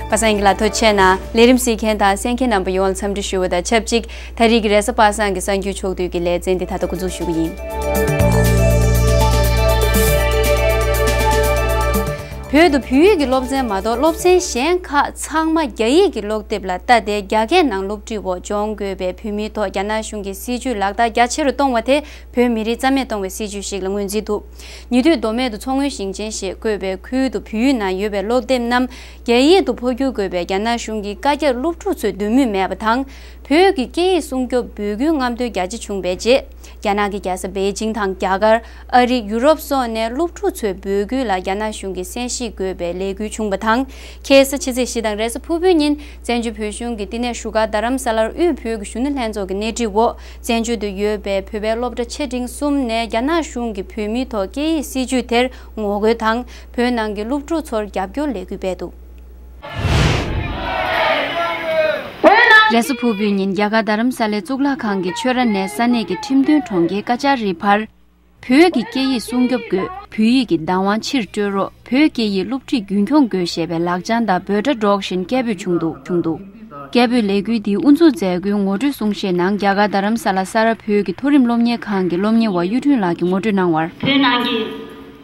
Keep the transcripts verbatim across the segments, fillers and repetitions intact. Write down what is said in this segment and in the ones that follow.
པ་སངས་ཀྱི་ལ་ཐོ་ཆེ་ན་ལས་རིམ་གཟིགས་མཁན་དང་གསན་མཁན་རྣམ་པ་ཡོངས་ལ་འཚམས་འདྲི་ཞུ་བ་དང་ཆབས་ཅིག་ད་རེས་ཀྱི་རེས་གཟའ་པ་སངས་ཀྱི་གསར་འགྱུར་ཕྱོགས་བསྡུས་ཀྱི་ལེ་ཚན་འདི་ད་ལྟ་འགོ་འཛུགས་ཞུ་གི་ཡིན། བོད་དུ་བོད་ཡིག་གི་སློབ་ཚན་མ་གཏོགས་སློབ་ཚན་གཞན་ཁག་ཚང་མ་རྒྱ་ཡིག་གི་ཀློག་དེབ་ལ་ལྟ་སྟེ་རྒྱ་སྐད་ནང་སློབ་ཁྲིད་འོག་སྦྱོང་དགོས་པའི་བོད་མིའི་ཐོག་རྒྱ་ནག་གཞུང་གི་སྲིད་ཇུས་ལག་བསྟར་རྒྱ་ཆེ་རུ་གཏོང་བ་དེ་བོད་མི་རིགས་རྩ་མེད་གཏོང་བའི་སྲིད་ཇུས་ཤིག་ལ་ངོས་འཛིན་འདུག་ཉེ་དུས་མདོ་སྨད་དུ་མཚོ་སྔོན་ཞིང་ཆེན་ཞེས་བཀོད་པའི་ཁུལ་དུ་བོད་ཡིག་ནང་ཡོད་པའི་ཀློག་དེབ་རྣམས་རྒྱ་ཡིག་ཏུ་འཕོ་འགྱུར་དགོས་པའི་རྒྱ་ནག་གཞུང་གི་བཀའ་རྒྱར་སློབ་ཕྲུག་ཚོས་འདོད་མོས་མེད་པ་དང་། བོད་ཀྱི་སྐད་ཡིག་སྲུང་སྐྱོབ་འབོད་སྐུལ་རྔམ་སྟོན་རྒྱ་ཆེ་བྱུང་བའི་རྗེས། རྒྱ་ནག་གི་རྒྱལ་ས་པེ་ཅིང་དང་རྒྱ་གར། ཨ་རི། ཡུ་རོབ་སོགས་ནས་སློབ་ཕྲུག་ཚོའི་འབོད་སྐུལ་ལ་རྒྱ་ནག་གཞུང་གིས་གསན་བཞེས་དགོས་པའི་ལས་འགུལ་བྱུང་བ་དང་། ཁ་སང་ཕྱི་ཚེས་བཞི་དང་རེས་གཟའ་ཕུར་བུའི་ཉིན་བཙན་བྱོལ་བོད་གཞུང་གི་བསྟི་གནས་བཞུགས་སྒར་རྡ་རམ་ས་ལར་དབུས་བོད་ཀྱི་གཞོན་ནུ་ལྷན་ཚོགས་ཀྱི་སྣེ་ཁྲིད་འོག་བཙན་བྱོལ་དུ་ཡོད་པའི་བོད་པའི་སློབ་གྲྭ་ཆེ་འབྲིང་གསུམ་ནས་རྒྱ་ནག་གཞུང་གིས་བོད་མིའི་ཐོག་སྐད་ཡིག་སྲིད་ཇུས་དེར་ངོ་རྒོལ་དང་། བོད་ནང་གི་སློབ་ཕྲུག་ཚོར་རྒྱབ་སྐྱོར་ལས་འགུལ་སྤེལ་འདུག་རེས་གཟའ་ཕུར་བུའི་ཉིན་རྒྱ་གར་རྡ་རམ་ས་ལའི་གཙུག་ལག་ཁང་གི་ཆོས་ར་ནས་ས་གནས་ཀྱི་ཁྲིམས་དོན་གྲོང་ཁྱེར་ཀ་ཅཱ་རི་བར། བོད་ཀྱི་སྐད་ཡིག་སྲུང་སྐྱོབ་དགོས། བོད་ཡིག་གི་བདག་དབང་ཕྱིར་སྤྲོད་རོགས། བོད་སྐད་ཡིག་སློབ་ཁྲིད་རྒྱུན་འཁྱོངས་དགོས་ཞེས་པའི་ལག་བྱང་དང་འབོད་སྒྲ་སྒྲོག་བཞིན་སྐད་འབོད་བྱུང་འདུག་བྱུང་འདུག་སྐད་འབོད་ལས་འགུལ་འདིའི་དབུ་འཛུགས་མཛད་སྒོའི་ངོ་སྤྲོད་གསུང་བཤད་ནང་རྒྱ་གར་རྡ་རམ་ས་ལ་ས་རཱ་བོད་ཀྱི་མཐོ་རིམ་སློབ་གཉེར་ཁང་གི་སློབ་གཉེར་བ་གཡུ་སྒྲོན་ལགས་ཀྱིས་ངོ་སྤྲོད་གནང་བར། བོད་ནང་གི་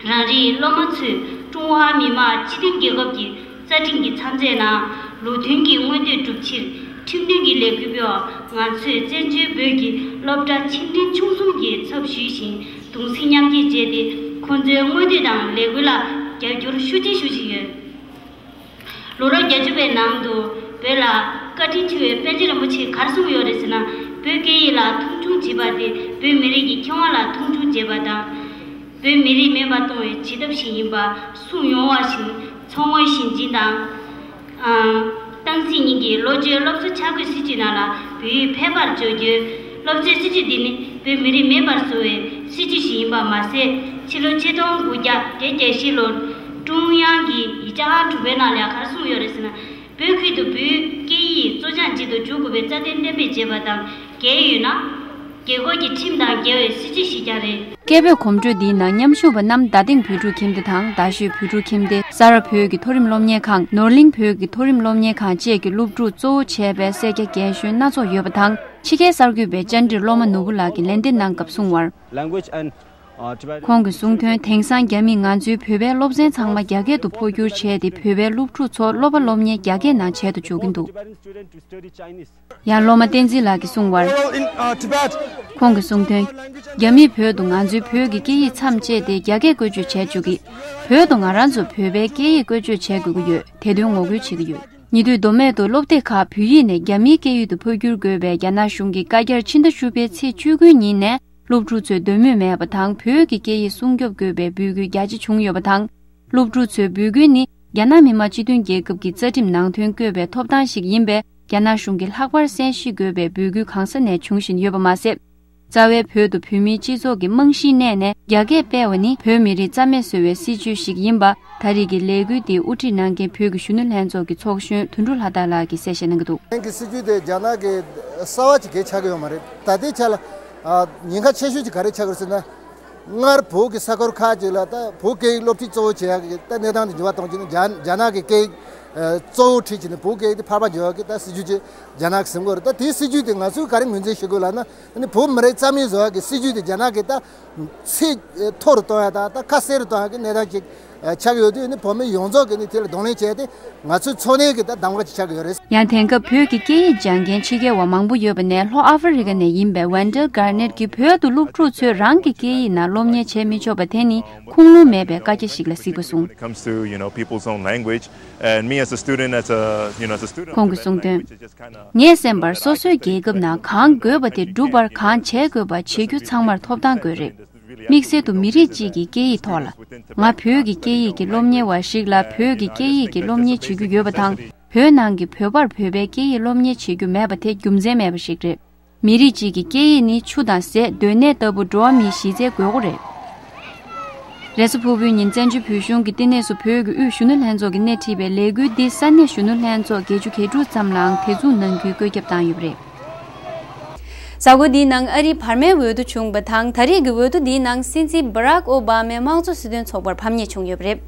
རང་རེའི་སློབ་མ་ཚོས་ཀྲུང་ཧྭ་མི་དམངས་སྤྱི་མཐུན་རྒྱལ་ཁབ་ཀྱི་རྩ་ཁྲིམས་ཀྱི་མཚམས་ཚད་ནང་ལུགས་མཐུན་གྱི་མངོན་འདོད་སྒྲུབ་ཕྱིར་ཁྲིམས་མཐུན་གྱི་ལས་འགུལ་སྤེལ་བར་ང་ཚོས་བཙན་བྱོལ་བོད་ཀྱི་སློབ་གྲྭ་ཆེ་འབྲིང་ཆུང་གསུམ་གྱི་ཚབ་ཞུས་ཤིང་གདུང་སེམས་མཉམ་སྐྱེད་བྱས་ཏེ་ཁོང་ཚོའི་མངོན་འདོད་དང་ལས་འགུལ་ལ་རྒྱབ་སྐྱོར་ཤུགས་ཆེ་ཞུ་བཞིན་ཡོད། ལོ་རབས་བརྒྱད་ཅུ་པའི་ནང་དུ་བོད་ལ་བཀའ་དྲིན་ཆེ་བའི་པཎ་ཆེན་རིན་པོ་ཆེས་ག་རེ་གསུངས་ཡོད་རེད་ཟེར་ན། བོད་སྐད་ཡིག་ལ་མཐོང་ཆུང་བྱེད་པ་དེ་བོད་མི་རིགས་ཀྱི་ཁེ་དབང་ལ་མཐོང་ཆུང་བྱེད་པ་དང་། བོད་མི་རིགས་མེད་པར་གཏོང་བའི་བྱེད་ཐབས་ཤིག་ཡིན་པ་གསུངས་ཡོང་བ་བཞིན་མཚོ་སྔོན་ཞིང་ཆེན་དང་། ཨ། སྟངས་འཛིན་གཉིས་ཀྱིས་ལོ་བཅུའི་སློབ་གསོ་འཆར་འགོད་སྲིད་ཇུས་ནང་ལ་བོད་ཡིག་ཕལ་པར་འཇོག་རྒྱུ། སློབ་གསོའི་སྲིད་ཇུས་འདི་ནི་བོད་མི་རིགས་མེད་པར་བཟོ་བའི་སྲིད་ཇུས་ཤིག་ཡིན་པ་མ་ཟད། ཕྱི་ལོ་ཆིག་སྟོང་དགུ་བརྒྱ་བརྒྱད་ཅུ་གྱ་བཞི་ལོར་ཀྲུང་དབྱང་གི་ཡིག་ཆ་ཨང་དྲུག་པའི་ནང་ལ་ཡང་ག་རེ་གསུངས་ཡོད་རེད་ཟེར་ན། བོད་ཁུལ་དུ་བོད་སྐད་ཡིག་གཙོ་བྱང་ཅན་དུ་འགྱུར་དགོས་པའི་རྩ་དོན་གཏན་འབེབས་བྱས་པ་དང་འགལ་ཡོད་ན། རྒྱལ་ཁབ་ཀྱི་ཁྲིམས་དང་འགལ་བའི་སྲིད་ཇུས་ཤིག་ཀྱང་རེད། སྐད་འབོད་གོམ་བགྲོད་འདིའི་ནང་མཉམ་ཞུགས་པ་རྣམས་རྡ་སྟེང་བོད་ཕྲུག་ཁྱིམ་སྡེ་དང་རྡ་ཤོད་བོད་ཕྲུག་ཁྱིམ་སྡེ། ས་རཱ་བོད་ཀྱི་མཐོ་རིམ་སློབ་གཉེར་ཁང་། ནོར་གླིང་བོད་ཀྱི་མཐོ་རིམ་སློབ་གཉེར་ཁང་བཅས་ཀྱི་སློབ་ཕྲུག་གཙོ་བོ་བྱས་པའི་སེར་སྐྱ་རྒན་གཞོན་སྣ་ཚོགས་ཡོད་པ་དང་། ཕྱི་རྒྱལ་གསར་འགོད་པས་བཅར་འདྲིར་སློབ་མ་ནོར་བུ་ལགས་ཀྱིས་ལན་འདེབས་གནང་སྐབས་གསུངས་བར། Language and, uh, Tibetan ཁོང་གིས་གསུངས་དོན། དེང་སང་རྒྱ་མིས་ང་ཚོའི་བོད་པའི་སློབ་ཚན་ཚང་མ་རྒྱ་སྐད་དུ་འཕོ་འགྱུར་བྱས་ཏེ་བོད་པའི་སློབ་ཕྲུག་ཚོ་སློབ་པ་སློབ་གཉེར་རྒྱ་སྐད་ནང་བྱེད་དུ་འཇུག་གིན་འདུག Tibetan student to study Chinese. ཡང་སློབ་མ་བསྟན་འཛིན་ལགས་ཀྱིས་གསུངས་བར། Well, in, uh, Tibet, ཁོང་གིས་གསུངས་དོན། རྒྱ་མིས་བོད་དུ་ང་ཚོའི་བོད་ཀྱི་སྐད་ཡིག་མཚམས་བཅད་དེ་རྒྱ་སྐད་བཀོལ་སྤྱོད་བྱེད་བཅུག་གི། བོད་དུ་ང་རང་ཚོ་བོད་པའི་སྐད་ཡིག་བཀོལ་སྤྱོད་བྱེད་དགོས་ཀྱི་ཡོད། དེ་དོན་ངོ་རྒོལ་བྱེད་ཀྱི་ཡོད། ཉེ་དུས་མདོ་སྨད་དུ་སློབ་སྡེ་ཁག་བོད་ཡིག་ནས་རྒྱ་མིའི་སྐད་ཡིག་ཏུ་འཕོ་འགྱུར་དགོས་པའི་རྒྱ་ནག་གཞུང་གི་བཀའ་རྒྱར་ཕྱི་ཟླ་བཅུ་པའི་ཚེས་བཅུ་དགུའི་ཉིན་ནས་སློབ་ཕྲུག་ཚོས་འདོད་མོས་མེད་པ་དང་བོད་ཀྱི་སྐད་ཡིག་སྲུང་སྐྱོབ་དགོས་པའི་འབོད་སྐུལ་རྒྱ་ཆེ་བྱུང་ཡོད་པ་དང་། སློབ་ཕྲུག་ཚོའི་འབོད་སྐུལ་ནི་རྒྱ་ནག་མི་དམངས་སྤྱི་མཐུན་རྒྱལ་ཁབ་ཀྱི་རྩ་ཁྲིམས་ནང་དོན་བཀོད་པའི་ཐོབ་ཐང་ཞིག་ཡིན་པས་རྒྱ་ནག་གཞུང་གིས་ལྷག་པར་གསན་བཞེས་དགོས་པའི་འབོད་སྐུལ་གང་ས་ནས་འབྱུང་བཞིན་ཡོད་པ་མ་ཟད། རྩ་བའི་བོད་དུ་བོད་མིའི་སྤྱི་ཚོགས་ཀྱི་རྨང་གཞིའི་གནས་ནས་རྒྱ་སྐད་སྤེལ་བ་ནི་བོད་མི་རིགས་རྩ་མེད་བཟོ་བའི་སྲིད་བྱུས་ཤིག་ཡིན་པ། ད་རེས་ཀྱི་ལས་འགུལ་འདིའི་དབུ་ཁྲིད་གནང་མཁན་བོད་ཀྱི་གཞོན་ནུ་ལྷན་ཚོགས་ཀྱི་ཚོགས་གཞོན་དོན་གྲུབ་ལྷ་དར་ལགས་ཀྱིས་གསལ་བཤད་གནང་གི་འདུག་དེང་གི་སྲིད་བྱུས་དེ་རྒྱ་ནག་གི་གསར་བ་ཅིག་གས་ཆགས་ཀྱི་ཡོད་མ་རེད། ད་ལྟའི་ཆ་ལ་ཉེན་ཁ་ཆེ་ཤོས་ཅིག་ག་རེ་ཆགས་ཀྱི་རེད་ཟེར་ན། སྔར་བོད་ཀྱི་ས་ཁུལ་ཁག་ཅིག་ལ་ད་བོད་སྐད་ཡིག་སློབ་ཁྲིད་གཙོ་བོ་བྱེད་ཡག་གི་ད་གནས་སྟངས་དེ་འགྱུར་བ་གཏོང་གི་ནི་རྒྱ་རྒྱ་ནག་གི་སྐད་ཡིག་གཙོ་བོ་ཁྲིད་ཀྱི་ནི་བོད་སྐད་ཡིག་དེ་ཕར་ཕར་འགྱུར་ཡག་གི་ད་སྲིད་བྱུས་ཅིག་རྒྱ་ནག་གིས་འཛིན་གྱི་ཡོད་རེད། ད་དེའི་སྲིད་བྱུས་དེ་ང་ཚོས་ག་རེ་ངོས་འཛིན་བྱེད་དགོས་ལབ་ན། ཨ་ནི་བོད་མི་རིགས་རྩ་མེད་བཟོ་ཡག་གི་སྲིད་བྱུས་དེ་རྒྱ་ནག་གིས་ད་ཚད་མཐོ་རུ་གཏོང་ཡག་དང་ད་ཁ་གསལ་རུ་གཏོང་ཡག་གི་གནས་སྟངས་ཅིག་ཆགས་ཡོད་དུས་ནི་བོད་མི་ཡོངས་རྫོགས་ཀྱིས་ནི་དེ་ལ་གདོང་ལེན་བྱས་ཏེ་ང་ཚོའི་འཚོ་གནས་ཀྱི་ད་གདམ་ག་ཅིག་ཆགས་ཀྱི་ཡོད་རེད། ཡང་དེང་སྐབས་བོད་ཀྱི་སྐད་ཡིག་སྦྱང་མཁན་ཕྱི་རྒྱལ་བ་མང་པོ་ཡོད་པ་ནས་ལྷོ་ཨ་ཧྥེ་རི་ཀ་ནས་ཡིན་པའི་ཝན་ཌལ་གྷར་ནེཊ་ཀྱིས་བོད་དུ་སློབ་ཕྲུག་ཚོས་རང་གི་སྐད་ཡིག་ནང་སློབ་གཉེར་བྱེད་མི་ཆོག་པ་དེ་ནི་ཁུངས་ལུང་མེད་པའི་བཀའ་རྒྱ་ཞིག་ལ་གཟིགས་པ་གསུངས། When it comes to, you know, people's own language, and me as a student, as a, you know, as a student, ཁོང་གིས་གསུངས་དོན། ངས་གསན་པར་སོ་སོའི་རྒྱལ་ཁབ་ནང་གང་དགོས་པ་དེ་སྒྲུབ་པར་གང་བྱེད་དགོས་པ་བྱེད་རྒྱུ་ཚང་མར་ཐོབ་ཐང་དགོས་རེད། དམིགས་བསལ་དུ་མི་རིགས་གཅིག་གི་སྐད་ཡིག་ཐོག་ལ། ང་བོད་ཀྱི་སྐད་ཡིག་གི་སློབ་གཉེར་བ་ཞིག་ལ་བོད་ཀྱི་སྐད་ཡིག་གི་སློབ་གཉེར་བྱེད་རྒྱུ་ཡོད་པ་དང་། བོད་ནང་གི་བོད་པར་བོད་པའི་སྐད་ཡིག་སློབ་གཉེར་བྱེད་རྒྱུ་མེད་པ་དེ་རྒྱུ་མཚན་མེད་པ་ཞིག་རེད། མི་རིགས་གཅིག་གི་སྐད་ཡིག་ནི་ཆུ་དང་ཟས། སྡོད་གནས་ལྟ་བུ་འགྲོ་བ་མིའི་གཞི་རྩའི་དགོས་མཁོ་རེད། རེས་གཟའ་ཕུར་བུའི་ཉིན་བཙན་བྱོལ་བོད་གཞུང་གི་བསྟི་གནས་སུ་བོད་ཀྱི་དབུས་གཞོན་ནུ་ལྷན་ཚོགས་ཀྱིས་སྣེ་ཁྲིད་པའི་ལས་འགུལ་འདི་ས་གནས་གཞོན་ནུ་ལྷན་ཚོགས་བརྒྱད་ཅུ་གྱ་དྲུག་ཙམ་ལའང་དེ་མཚུངས་གནང་རྒྱུའི་བཀོད་ཁྱབ་བཏང་ཡོད་པ་རེད། གཟའ་འཁོར་འདིའི་ནང་ཨ་རིའི་བར་མའི་འོས་བསྡུ་བྱུང་བ་དང་། ད་རེས་ཀྱི་འོས་བསྡུ་འདིའི་ནང་སྲིད་འཛིན་Barack Obama་མའི་དམངས་གཙོ་སྲིད་དོན་ཚོགས་པར་ཕམ་ཉེས་བྱུང་ཡོད་པ་རེད།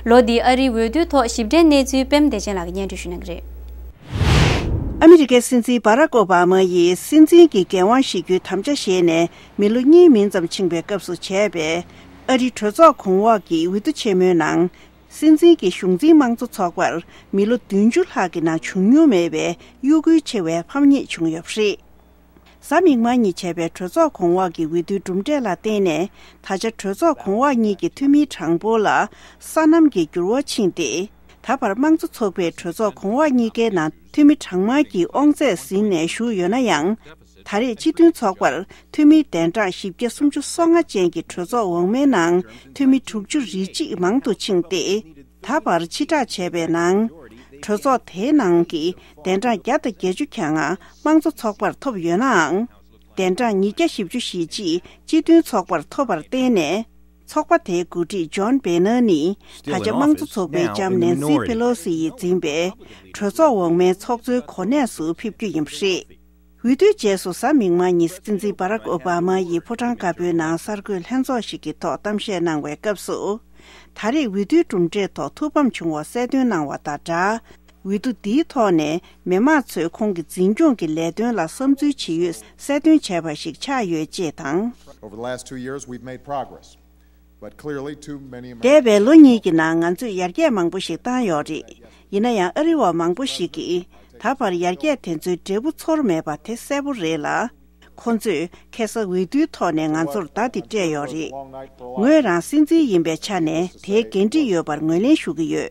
ལོ་འདིའི་ཨ་རིའི་འོས་བསྡུའི་ཐོག་ཞིབ་ཕྲའི་གནས་ཚུལ་པད་མ་བདེ་ཆེན་ལགས་ཀྱིས་སྙན་སྒྲོན་ཞུ་གནང་གི་རེད། ཨ་མི་རི་ཀའི་སྲིད་འཛིན་Barack Obama ཡིས་སྲིད་འཛིན་གྱི་འགན་དབང་བཞེས་རྒྱུའི་དམ་བཅའ་བཞེས་ནས་མི་ལོ་གཉིས་མིན་ཙམ་ཕྱིན་པའི་སྐབས་སུ་བྱས་པའི་ཨ་རིའི་གྲོས་ཚོགས་གོང་འོག་གི་འོས་བསྡུ་ཆེན་མོའི་ནང་། སྲིད་འཛིན་གྱི་གཞུང་འཛིན་དམངས་གཙོ་ཚོགས་པར་མི་ལོ་བདུན་ཅུ་ལྷག་གི་ནང་བྱུང་མྱོང་མེད་པའི་གཡོ་འགུལ་ཆེ་བའི་ཕམ་ཉེས་བྱུང་ཡོད་པ་རེད། གཟའ་མིག་དམར་ཉིན་བྱས་པའི་གྲོས་ཚོགས་གོང་འོག་གི་འོས་བསྡུའི་གྲུབ་འབྲས་ལ་བརྟེན་ནས། ད་ཆ་གྲོས་ཚོགས་གོང་འོག་གཉིས་ཀྱི་འཐུས་མིའི་གྲངས་འབོར་ལ་སོ་ནམ་གྱི་འགྱུར་བ་ཕྱིན་ཏེ། ད་བར་དམངས་གཙོ་ཚོགས་པས་གྲོས་ཚོགས་གོང་འོག་གཉིས་ཀའི་ནང་འཐུས་མི་གྲངས་མང་གི་དབང་ཚད་ཟིན་ནས་བཞུགས་ཡོད་ན་ཡང་། ད་རེས་སྤྱི་མཐུན་ཚོགས་པར་འཐུས་མིའི་གདན་གྲངས་བཞི་བརྒྱ་སུམ་ཅུ་སོ་ལྔ་ཅན་གྱི་གྲོས་ཚོགས་འོག་མའི་ནང་འཐུས་མི་དྲུག་ཅུ་རེ་གཅིག་མང་དུ་ཕྱིན་ཏེ། ད་བར་ཕྱིར་བསྒྲགས་བྱས་པའི་ནང་། གྲོས་ཚོགས་དེའི་ནང་གི་གདན་གྲངས་བརྒྱ་དང་བརྒྱད་ཅུ་གྱ་ལྔ་དམངས་གཙོ་ཚོགས་པར་ཐོབ་ཡོད་ནའང་། གདན་གྲངས་ཉིས་བརྒྱ་བཞི་བཅུ་ཞེ་གཅིག་སྤྱི་མཐུན་ཚོགས་པར་ཐོབ་པར་བརྟེན་ནས། ཚོགས་པ་དེའི་འགོ་ཁྲིད་ཇོན་བེ་ནར་ནི། ད་ཆ་དམངས་གཙོ་ཚོགས་པའི་ལྕམ་ནན་སི་པེ་ལོ་སི་ཡིས་འཛིན་པའི་གྲོས་ཚོགས་འོག་མའི་ཚོགས་གཙོའི་གོ་གནས་སུ་ཕེབས་རྒྱུ་ཡིན་པ་རེད། འོས་བསྡུའི་རྗེས་སུ་གཟའ་མིག་དམར་ཉིན་སྲིད་འཛིན་Barack Obama ཡིས་ཕོ་བྲང་དཀར་པོའི་ནང་གསར་འགོད་ལྷན་ཚོགས་ཤིག་གི་ཐོག་གཏམ་བཤད་གནང་བའི་སྐབས་སུ། ད་རེས་འོས་བསྡུའི་གྲུབ་འབྲས་ཐོག་ཐུགས་ཕམ་བྱུང་བ་གསལ་སྟོན་གནང་བ་དང་སྦྲགས། འོས་བསྡུ་འདིའི་ཐོག་ནས་མི་མང་ཚོས་ཁོང་གི་འཛིན་སྐྱོང་གི་ལས་དོན་ལ་བསམ་ཚུལ་ཇི་ཡོད་གསལ་སྟོན་བྱས་པ་ཞིག་ཆགས་ཡོད་ཅེས་དང་། Over the last two years, we've made progress. But clearly, too many Americans འདས་པའི་ལོ་གཉིས་ཀྱི་ནང་ང་ཚོས་ཡར་རྒྱས་མང་པོ་ཞིག་བཏང་ཡོད་རེད། ཡིན་ན་ཡང་ཨ་རི་བ་མང་པོ་ཞིག་གིས་ད་བར་ཡར་རྒྱས་དེ་ཚོའི་འབྲས་བུ་ཚོར་མེད་པ་དེ་གསལ་པོ་རེད་ལ། ཁོ་ཚོས་ཁ་སང་འོས་བསྡུའི་ཐོག་ནས་ང་ཚོར་བརྡ་དེ་སྤྲད་ཡོད་རེད། ངོས་རང་སྲིད་འཛིན་ཡིན་པའི་ཆ་ནས་དེའི་འགན་འཁྲི་ཡོད་པར་ངོས་ལེན་ཞུ་གི་ཡོད།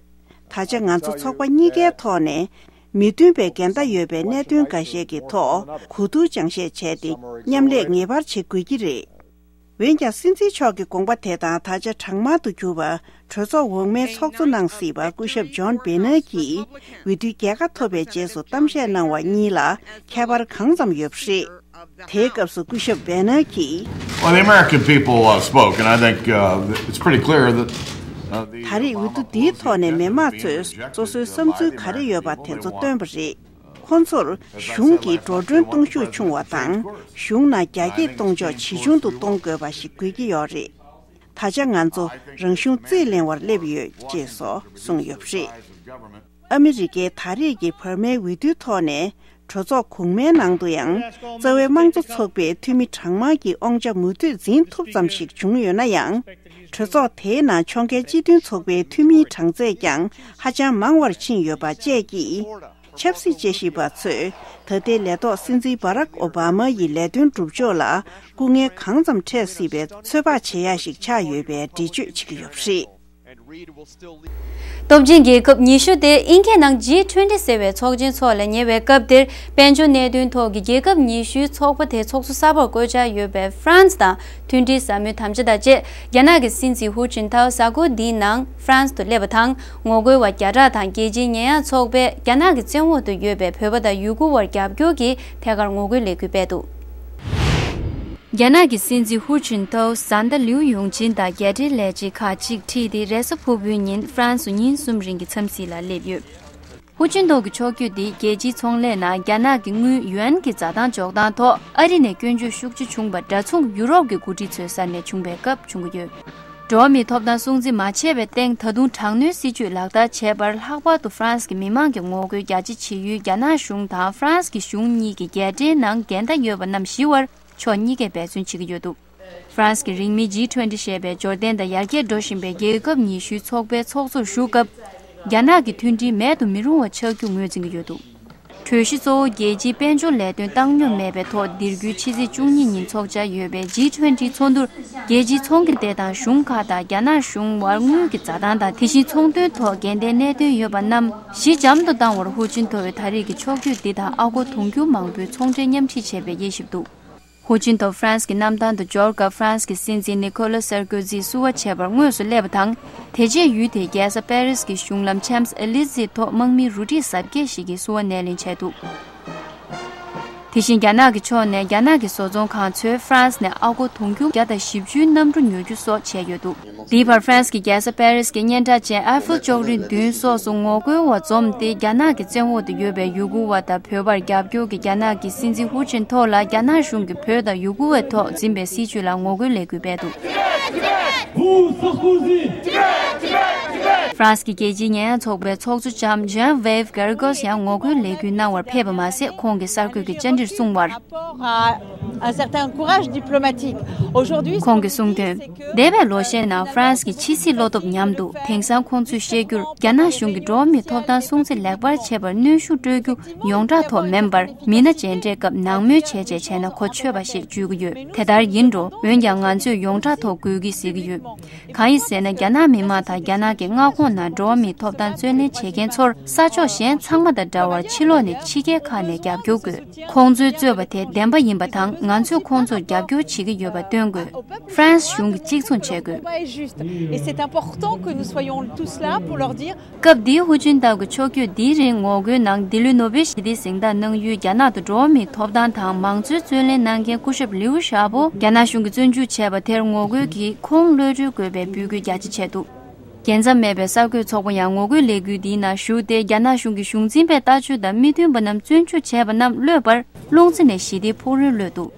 ད་ཆ་ང་ཚོ་ཚོགས་པ་གཉིས་ཀའི་ཐོག་ནས་མི་མཐུན་པའི་འགལ་ཟླ་ཡོད་པའི་གནད་དོན་འགའ་ཤས་ཀྱི་ཐོག་གོ་བསྡུར་སྦྱང་བཤད་བྱས་ཏེ་མཉམ་ལས་ངེས་པར་བྱེད་དགོས་ཀྱི་རེད། འོན་ཀྱང་སྲིད་འཛིན་མཆོག་གི་དགོངས་པ་དེ་དང་ད་ཆ་གྲངས་མང་དུ་གྱུར་པ་གྲོས་ཚོགས་འོག་མའི་ཚོགས་གཙོ་གནང་སྲིད་པ་སྐུ་ཞབས་ཇོན་བེ་ནར་གྱིས་འོས་བསྡུའི་རྒྱལ་ཁ་ཐོབ་པའི་རྗེས་སུ་གཏམ་བཤད་གནང་བ་གཉིས་ལ་ཁྱད་པར་གང་ཙམ་ཡོད་པ་རེད། དེའི་སྐབས་སུ་སྐུ་ཞབས་བེ་ནར་གྱིས། Well, the American people uh, spoke, and I think uh, it's pretty clear that uh, the ད་རེས་འོས་བསྡུ་འདིའི་ཐོག་ནས་མི་མང་ཚོས་སོ་སོའི་བསམ་ཚུལ་ག་རེ་ཡོད་པ་དེ་ཚོ་བཏོན་པ་རེད། ཁོང་ཚོར་གཞུང་གིས་འགྲོ་གྲོན་གཏོང་ཤུགས་ཆུང་བ་དང་གཞུང་ནང་རྒྱ་སྐྱེད་གཏོང་ཕྱོགས་ཇེ་ཆུང་དུ་གཏོང་དགོས་པ་ཞིག་དགོས་ཀྱི་ཡོད་རེད། ད་ཆ་ང་ཚོ་རང་གཞུང་རྩིས་ལེན་པར་སླེབས་ཡོད་ཅེས་སོགས་གསུངས་ཡོད་པ་རེད། ཨ་མི་རི་ཀའི་ད་རེས་ཀྱི་བར་མའི་འོས་བསྡུའི་ཐོག་ནས་གྲོས་ཚོགས་གོང་མའི་ནང་དུ་ཡང་རྩ་བའི་དམངས་གཙོ་ཚོགས་པའི་འཐུས་མི་གྲངས་མང་གི་དབང་ཆ་མུ་མཐུད་འཛིན་ཐུབ་ཙམ་ཞིག་བྱུང་ཡོད་ན་ཡང་། གྲོས་ཚོགས་དེའི་ནང་ཕྱོགས་འགལ་སྤྱི་མཐུན་ཚོགས་པའི་འཐུས་མིའི་གྲངས་ཚད་ཀྱང་ཧ་ཅང་མང་བར་ཕྱིན་ཡོད་པ་བཅས་ཀྱིས། ཆབ་སྲིད་དཔྱད་ཞིབ་པ་ཚོས་ད་ལྟའི་ལས་ཐོག་སྲིད་འཛིན་Barack Obama ཡི་ལས་དོན་སྒྲུབ་ཕྱོགས་ལ་སྐུ་ངལ་གང་ཙམ་འཕྲད་སྲིད་པའི་ཚོད་དཔག་བྱེད་ཡ་ཞིག་ཆགས་ཡོད་པའི་འགྲེལ་བརྗོད་བྱེད་ཀྱི་ཡོད་པ་རེད། སྟོབས་ཆེན་རྒྱལ་ཁབ་ཉི་ཤུ་སྟེ་དབྱིན་སྐད་ནང་G twenty ཟེར་བའི་ཚོགས་ཆེན་འཚོགས་ལ་ཉེ་བའི་སྐབས་དེར། དཔལ་འབྱོར་གནད་དོན་ཐོག་གི་རྒྱལ་ཁབ་ཉི་ཤུའི་ཚོགས་པ་དེའི་ཚོགས་གཙོ་གསར་པར་བསྐོ་འཆར་ཡོད་པའི་ཧྥ་རན་སི་དང་མཐུན་སྒྲིལ་ཟབ་མོའི་དམ་བཅའ་དང་བཅས། རྒྱ་ནག་གི་སྲིད་འཛིན་ཧུ་ཅིན་ཐའོ་གཟའ་འཁོར་འདིའི་ནང་ཧྥ་རན་སི་དུ་སླེབས་པ་དང་། ངོ་རྒོལ་བ་བརྒྱ་ཕྲག་དང་རྒྱལ་སྤྱིའི་ཉེས་ཡངས་ཚོགས་པས་རྒྱ་ནག་གི་བཙན་འོག་ཏུ་ཡོད་པའི་བོད་པ་དང་ཡུ་གུར་བར་རྒྱབ་སྐྱོར་གྱིས་ཐད་ཀར་ངོ་རྒོལ་ལས་འགུལ་སྤེལ་འདུག་རྒྱ་ནག་གི་སྲིད་འཛིན་ཧུ་ཅིན་ཐའོ་བཟའ་ཟླ་ལིའུ་ཡུང་ཅིན་དང་རྒྱལ་སྤྱིའི་ལས་བྱེད་ཁག་ཅིག་ཁྲིད་དེ་རེས་གཟའ་ཕུར་བུའི་ཉིན་ཧྥ་རན་སི་ཉིན་གསུམ་རིང་གི་འཚམས་གཟིགས་ལ་སླེབས་ཡོད། ཧུ་ཅིན་ཐའོ་གི་ཕྱོགས་བསྐྱོད་འདི་རྒྱལ་སྤྱིའི་ཚོང་ལས་ནང་རྒྱ་ནག་གི་དངུལ་ཡུའན་གྱི་འཛའ་ཐང་འཇོག་སྟངས་ཐོག་ཨ་རི་ནས་སྐྱོན་བརྗོད་ཤུགས་ཆེ་བྱུང་བ་འདྲ་མཚུངས་ཡུ་རོབ་ཀྱི་འགོ་ཁྲིད་ཚོའི་ས་ནས་བྱུང་བའི་སྐབས་བྱུང་གི་ཡོད། འགྲོ་བ་མིའི་ཐོབ་ཐང་སྲུང་བརྩི་མ་བྱས་པའི་སྟེང་ད་དུང་དྲག་གནོན་སྲིད་བྱུས་ལག་བསྟར་བྱས་པར་ལྷག་པར་དུ་ཧྥ་རན་སི་གི་མི་མང་གི་ངོ་རྒོལ་རྒྱ་ཆེ་བྱེད་ཡུལ་རྒྱ་ནག་གཞུང་དང་ཧྥ་རན་སི་གི་གཞུང་གཉིས་ཀྱི་རྒྱལ་འབྲེལ་ནང་འགལ་ཟླ་ཡོད་པ་རྣམས་ཞི་བར་ཕྱོགས་གཉིས་ཀས་འབད་བརྩོན་བྱེད་ཀྱི་ཡོད་འདུག་ཧྥ་རན་སི་གི་རིང་མིན་G twenty ཞེས་པའི་འབྱོར་ལྡན་དང་ཡར་རྒྱས་འགྲོ་བཞིན་པའི་རྒྱལ་ཁབ་ཉི་ཤུའི་ཚོགས་པའི་ཚོགས་གཙོར་ཞུགས་སྐབས། རྒྱ་ནག་གི་མཐུན་སྒྲིལ་མེད་དུ་མི་རུང་བ་ཆགས་རྒྱུ་ངོས་འཛིན་གྱི་ཡོད་འདུག་གྲོས་གཞི་གཙོ་བོ་རྒྱལ་སྤྱིའི་དཔལ་འབྱོར་ལས་དོན་བཏང་སྙོམས་མེད་པའི་ཐོག་འདིར་རྒྱུའི་ཕྱི་ཚེས་བཅུ་གཉིས་ཉིན་འཚོགས་འཆར་ཡོད་པའི་G twenty ཚོགས་འདུར་རྒྱལ་སྤྱིའི་ཚོང་གི་སྡེ་དང་གཞུང་ཁག་དང་རྒྱ་ནག་གཞུང་དབར་དངུལ་གྱི་འཛའ་ཐང་དང་དེ་བཞིན་ཚོང་དོན་ཐོག་འགལ་ཟླའི་གནད་དོན་ཡོད་པ་རྣམས་ཞི་འཇམ་དུ་བཏང་བར་ཧུ་ཅིན་ཐའོའི་ད་རེས་ཀྱི་ཕྱོགས་བསྐྱོད་འདི་དང་ཨ་སྒོར་དུང་ཕྱུར་མང་པོའི་ཚོང་འབྲེལ་མཉམ་ཁྲིད་བྱས་པའི་དབྱེ་ཞིབ་འདུག་ཧུ་ཅིན་ཐའོ་ཧྥ་རན་སི་གི་གནམ་ཐང་དུ་འབྱོར་སྐབས་ཧྥ་རན་སི་གི་སྲིད་འཛིན་ནི་ཁོ་ལོ་སར་ཀོ་ཛི་བསུ་བ་བྱས་པར་དངོས་སུ་སླེབས་པ་དང་། དེ་རྗེས་ཡུལ་དེའི་རྒྱལ་ས་པེ་རིས་ཀྱི་གཞུང་ལམ་ཆམས་ཨེ་ལི་ཛེ་ཐོག་དམག་མི་རུ་ཁྲི་གཟབ་རྒྱས་ཤིག་གིས་བསུ་བ་སྣེ་ལེན་བྱས་འདུག་དེ་བཞིན་རྒྱ་ནག་གི་ཕྱོགས་ནས་རྒྱ་ནག་གི་བཟོ་ཚོང་ཁང་ཚོས་ཧྥ་རན་སི་ནས་ཨ་སྒོར་དུང་ཕྱུར་བརྒྱ་དང་བཞི་བཅུའི་གནམ་གྲུ་ཉོ་རྒྱུ་སོགས་བྱས་ཡོད་འདུག་འདིའི་བར་ཧྥ་རན་སི་གི་རྒྱལ་ས་པེ་རིས་ཀྱི་སྙན་གྲགས་ཅན་ཨའི་ཧྥིལ་ལྕོག་རི་མདུན་སོགས་སུ་ངོ་རྒོལ་བ་འཛོམས་ཏེ། རྒྱ་ནག་གི་བཙན་འོག་ཏུ་ཡོད་པའི་ཡུ་གུར་བ་དང་བོད་པར་རྒྱབ་སྐྱོར་གྱི་རྒྱ་ནག་གི་སྲིད་འཛིན་ཧུའུ་ཅིན་ཐའོ་ལ་རྒྱ་ནག་གཞུང་གིས་བོད་དང་ཡུ་གུར་བའི་ཐོག་འཛིན་པའི་སྲིད་བྱུས་ལ་ངོ་རྒོལ་ལས་འགུལ་སྤེལ་འདུག Vous, Sarkozy! ཧྥ་རན་སི་གི་རྒྱལ་སྤྱིའི་ཉེས་ཡངས་ཚོགས་པའི་ཚོགས་གཙོ་ལྕམ་Jean-Yves Garrigous ཡང་ངོ་རྒོལ་ལས་འགུལ་གནང་བར་ཕེབས་པ་མ་ཟད། ཁོང་གིས་གསར་འགོད་ཀྱི་བཅར་འདྲིར་གསུངས་པར། Par, euh, un certain courage diplomatique. Aujourd'hui, ce ཁོང་གིས་གསུངས་དོན། འདས་པའི་ལོ་ཤས་ནང་ཧྥ་རན་སི་གི་ཕྱི་སྲིད་བློ་སྟོབས་ཉམས་འདུག་དེང་སང་ཁོང་ཚོས་བཤད་རྒྱུར། རྒྱ་ནག་གཞུང་གིས་འགྲོ་བ་མིའི་ཐོབ་ཐང་སྲུང་བརྩི་ལེགས་པར་བྱེད་པར་གནོན་ཤུགས་སྤྲོད་རྒྱུ་ཡོངས་གྲགས་ཐོག་མིན་པར། མི་སྣ་མཇལ་འཕྲད་སྐབས་ནང་མོལ་བྱས་རྗེས་བྱས་ན་གོ་ཆོད་པ་ཞེས་བརྗོད་ཀྱི་ཡོད། དེ་ལྟར་ཡིན་འགྲོ། འོན་ཀྱང་ང་ཚོས་ཡོངས་གྲགས་ཐོག་དགོས་ཀྱི་ཟེར་གྱི་ཡོད། གང་ཡིན་ཟེར་ན། རྒྱ་ནག་མི་དམངས་དང་རྒྱ་ནག་གི་མངའ་ཁོངས་ནང་འགྲོ་བ་མིའི་ཐོབ་ཐང་རྩོད་ལེན་བྱེད་མཁན་ཚོར་ས་ཕྱོགས་གཞན་ཚང་མ་དང་འདྲ་བར་ཕྱི་ལོགས་ནས་ཕྱི་རྒྱལ་ཁག་ནས་རྒྱབ་སྐྱོར་དགོས། ཁོང་ཚོའི་རྩོད་པ་དེ་བདེན་པ་ཡིན་པ་དང་། ང་ཚོས་ཁོང་ཚོར་རྒྱབ་སྐྱོར་བྱེད་ཀྱི་ཡོད་པ་སྟོན་དགོས། ཧྥ་རན་སི་གཞུང་གིས་གཅིག་མཚུངས་བྱེད་དགོས། Combat est juste. Et c'est important que nous soyons tous là pour leur dire. སྐབས་འདིའི་ཧུའུ་ཅིན་ཐའོ་གི་ཕྱོགས་བསྐྱོད་འདིའི་རིང་ངོ་རྒོལ་ནང་ལྡི་ལི་ནོ་བེལ་ཞི་བདེའི་གཟེངས་རྟགས་གནང་ཡུལ་རྒྱ་ནག་ཏུ་འགྲོ་བ་མིའི་ཐོབ་ཐང་དང་མང་གཙོའི་རྩོད་ལེན་གནང་མཁན་སྐུ་ཞབས་ལིའུ་ཞའོ་པོ་རྒྱ་ནག་གཞུང་གིས་བཙོན་འཇུག་བྱས་པ་དེར་ངོ་རྒོལ་གྱིས་ཁོང་གློད་གྲོལ་དགོས་པའི་འབོད་སྐུལ་རྒྱ་ཆེ་བྱས་འདུག་རྒྱལ་མཚམས་མེད་པའི་གསར་འགོད་ཚོགས་པ་ཡང་ངོ་རྒོལ་ལས་འགུལ་འདིའི་ནང་ཞུགས་ཏེ། རྒྱ་ནག་གཞུང་གི་གཞུང་འཛིན་པའི་ལྟ་སྤྱོད་དང་མི་མཐུན་པ་རྣམས་བཙོན་འཇུག་བྱས་པ་རྣམས་གློད་པར་རླུང་འཚུབ་ནས་ཞི་བདེའི་ཕུག་རོན་གློད་འདུག་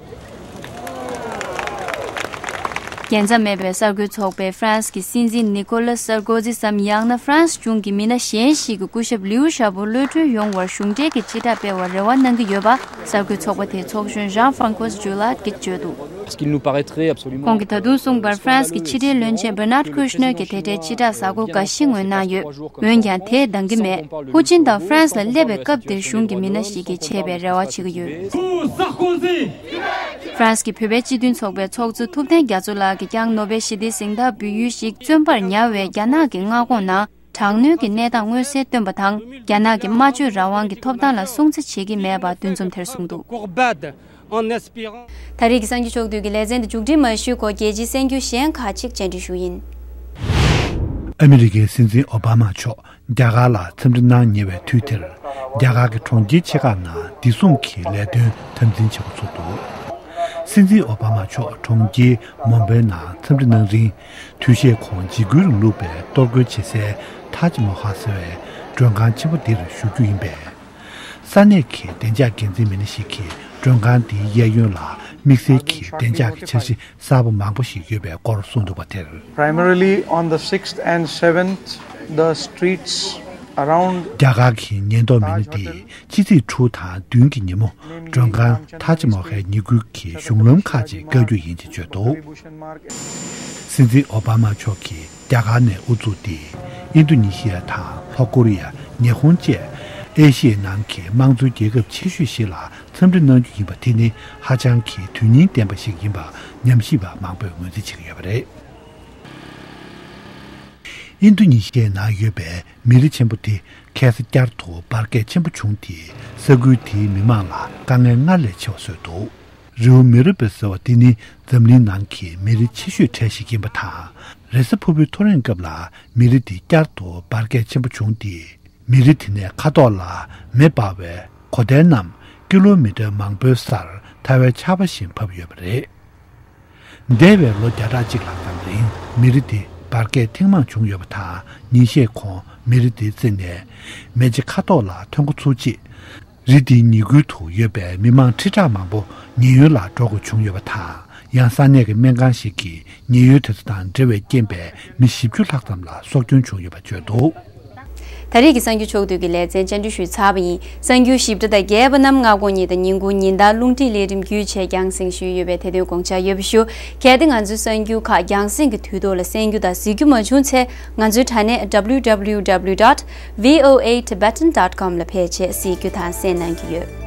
རྒྱལ་མཚམས་མེད་པའི་གསར་འགོད་ཚོགས་པས་ཧྥ་རན་སི་གི་སྲིད་འཛིན་ནི་ཀོ་ལཱས་སར་ཀོ་ཛི་སམ། ཡང་ན་ཧྥ་རན་སི་གཞུང་གི་མི་སྣ་གཞན་ཞིག་གིས་སྐུ་ཞབས་ལིའུ་ཞའོ་པོ་གློད་གྲོལ་ཡོང་བར་གཞུང་འབྲེལ་གྱི་སྤྱི་བསྒྲགས་སྤེལ་བར་རེ་བ་གནང་གི་ཡོད་པ། གསར་འགོད་ཚོགས་པ་དེའི་ཚོགས་གཞོན་ཇཱན་ཧྥ་རན་ཀོས་ཇུ་ལཱད་ཀྱིས་བརྗོད་འདུག Parce qu'il nous paraîtrait absolument ཁོང་གིས་ད་དུང་གསུངས་པར། ཧྥ་རན་སི་གི་ཕྱི་འབྲེལ་བློན་ཆེན་Bernard Kouchner གྱིས་དེ་འབྲེལ་སྤྱི་བསྒྲགས་གཟའ་འཁོར་འགའ་ཤས་སྔོན་གནང་ཡོད། འོན་ཀྱང་དེས་འདང་གི་མེད། ཧུའུ་ཅིན་ཐའོ་ཧྥ་རན་སི་ལ་སླེབས་པའི་སྐབས་དེར་གཞུང་གི་མི་སྣ་ཞིག་གིས་བྱས་པའི་རེ་བ་བྱེད་ཀྱི་ཡོད། Sarkozy! ཧྥ་རན་སི་གི་བོད་པའི་སྤྱི་མཐུན་ཚོགས་པའི་ཚོགས་གཙོ་ཐུབ་བསྟན་རྒྱ་མཚོ་ལགས་ཀྱིས་ཀྱང་ནོ་བེལ་ཞི་བདེའི་གཟེངས་རྟགས་འབུལ་ཡུལ་ཞིག་བཙོན་པར་ཉར་བའི་རྒྱ་ནག་གི་མངའ་ཁོངས་ནང་དྲག་གནོན་གྱི་གནས་སྟངས་མངོན་གསལ་བཏོན་པ་དང་། རྒྱ་ནག་གིས་སྨྲ་བརྗོད་རང་དབང་གི་ཐོབ་ཐང་ལ་སྲུང་བརྩི་བྱེད་ཀྱི་མེད་པ་འདུ་འཛོམས་དེར་གསུངས་འདུག Courbade en espérant. ད་རེས་ཀྱི་གསར་འགྱུར་ཕྱོགས་བསྡུས་ཀྱི་ལེ་ཚན་འདི་མཇུག་སྒྲིལ་མ་ཞུས་གོང་། རྒྱལ་སྤྱིའི་གསར་འགྱུར་གཞན་ཁག་ཅིག་བཅར་འདྲི་ཞུ་ཡིན། ཨ་མི་རི་ཀའི་སྲིད་འཛིན་ཨོ་བྷ་མ་མཆོག་རྒྱ་གར་ལ་འཚམས་འདྲི་གནང་ཉེ་བའི་དུས་དེར། རྒྱ་གར་གྱི་གྲོང་ཁྱེར་ཆེ་ཁག་ནང་བདེ་སྲུང་གི་ལས་དོན་དམ་འཛིན་བྱེད་འགོ་ཚུགས་འདུག་སྲིད་འཛིན་ཨོ་བྷ་མ་མཆོག་གྲོང་ཁྱེར་མུམ་བྷེ་ནང་འཚམས་འདྲི་གནང་རིང་། དུས་བཞེས་ཁོང་འཇིགས་སྐུལ་རིང་ལུགས་པས་གཏོར་རྒོལ་བྱེད་སའི་ཐཱཇ་མ་ཧལ་ཟེར་བའི་མགྲོན་ཁང་ཆེན་པོ་འདིར་བཞུགས་རྒྱུ་ཡིན་པས། ས་གནས་ཀྱི་བདེ་འཇགས་འགན་འཛིན་མི་སྣ་ཞིག་གིས་མགྲོན་ཁང་འདིའི་གཡས་གཡོན་ལ་དམིགས་བསལ་གྱི་བདེ་འཇགས་ཀྱི་འཆར་གཞི་གསར་པ་མང་པོ་ཞིག་ཡོད་པའི་སྐོར་གསུངས་འདུག་པ་དེར། Primarily on the sixth and seventh, the streets around རྒྱ་གར་གྱི་ཉེན་རྟོག་མི་སྣ་འདིས་ཕྱི་ཚེས་དྲུག་དང་བདུན་གྱི་ཉིན་མོ། མགྲོན་ཁང་ཐཱཇ་མ་ཧལ་ཉེ་ཁུལ་གྱི་གཞུང་ལམ་ཁག་ཅིག་བཀག་རྒྱུ་ཡིན་ཞེས་བརྗོད་འདུག་སྲིད་འཛིན་ཨོ་བྷ་མ་མཆོག་གིས་རྒྱ་གར་ནས་དབུ་འཛུགས་ཏེ། ཨིན་རྡུ་ནི་ཤི་ཡ་དང་ལྷོ་ཀོ་རི་ཡ། ཉི་ཧོང་བཅས་ཨེ་ཤི་ཡའི་ནང་གི་དམངས་གཙོའི་རྒྱལ་ཁབ་ཆེ་ཤོས་ཤིག་ལ་འཚམས་འདྲི་གནང་རྒྱུ་ཡིན་པ་དེ་ནི་ཧ་ཅང་གི་དོན་སྙིང་ལྡན་པ་ཞིག་ཡིན་པ་ཉམས་ཞིབ་པ་མང་པོས་ངོས་འཛིན་བྱེད་ཀྱི་ཡོད་པ་རེད། ཨིན་རྡུ་ནི་ཤི་ཡའི་ནང་ཡོད་པའི་མེ་རི་ཆེན་པོ་དེ་ཁ་སང་བསྐྱར་དུ་འབར་གས་ཆེན་པོ་བྱུང་སྟེ། ས་ཁུལ་དེའི་མི་མང་ལ་དཀའ་ངལ་སྔར་ལས་ཆེ་བ་བཟོས་འདུག་རིའུ་མེ་རི་པེ་ཟེར་བ་དེ་ནི་འཛམ་གླིང་ནང་གི་མེ་རི་ཆེ་ཤོས་གྲས་ཤིག་ཡིན་པ་དང་། རེས་གཟའ་ཕུར་བུའི་ཐོ་རེངས་སྐབས་ལ་མེ་རི་དེ་བསྐྱར་དུ་འབར་གས་ཆེན་པོ་བྱུང་སྟེ། མེ་རི་དེ་ནས་མཁའ་ཐོག་ལ་མེ་འབར་བའི་གོ་དལ་རྣམས་ཀི་ལོ་མི་ཊར་མང་པོའི་སར་ཐལ་བའི་ཆར་པ་བཞིན་བབས་ཡོད་པ་རེད། འདས་པའི་ལོ་བརྒྱ་ཕྲག་གཅིག་ལྷག་ཙམ་རིང་མེ་རི་དེ་འབར་གས་ཐེངས་མང་བྱུང་ཡོད་པ་དང་། ཉིན་ཤས་གོང་མེ་རི་དེའི་རྩེ་ནས་མེ་ལྕེ་མཁའ་ཐོག་ལ་ཐོན་འགོ་ཚུགས་རྗེས། རི་དེའི་ཉེ་ཁུལ་དུ་ཡོད་པའི་མི་མང་ཁྲི་ཕྲག་མང་པོ་ཉེན་གཡོལ་ལ་འགྲོ་དགོས་བྱུང་ཡོད་པ་དང་། ཡང་ས་གནས་ཀྱི་སྨན་ཁང་ཞིག་གིས་ཉེན་གཡོལ་དེ་ཚོ་དང་འབྲེལ་བའི་རྐྱེན་པས་མི་བཞི་བཅུ་ལྷག་ཙམ་ལ་སྲོག་སྐྱོན་བྱུང་ཡོད་པ་བརྗོད་འདུག་ད་རེས་ཀྱི་གསར་འགྱུར་ཕྱོགས་བསྡུས་ཀྱི་ལེ་ཚན་བཅར་འདྲི་ཞུས་ཚར་བ་ཡིན། གསར་འགྱུར་ཞིབ་ཕྲ་དང་རྒྱས་པ་རྣམས་སྔ་དགོང་ཉིན་དང་ཉིན་གུང་ཉིན་ལྟར་རླུང་འཕྲིན་ལས་རིམ་བརྒྱུད་བྱས་རྒྱང་སྲིང་ཞུས་ཡོད་པས་དེ་དོན་དགོངས་འཇགས་ཡོད་པ་ཞུ། གལ་ཏེ་ང་ཚོའི་གསར་འགྱུར་ཁག་རྒྱང་སྲིང་གི་དུས་ཐོག་ལ་གསན་རྒྱུ་དང་གཟིགས་རྒྱུ་མ་བྱུང་ཚེ། ང་ཚོའི་དྲ་གནས་W W W dot V O A Tibetan dot com ལ་ཕེབས་བྱས་གཟིགས་རྒྱུ་དང་གསན་གནང་རྒྱུ་ཡོད།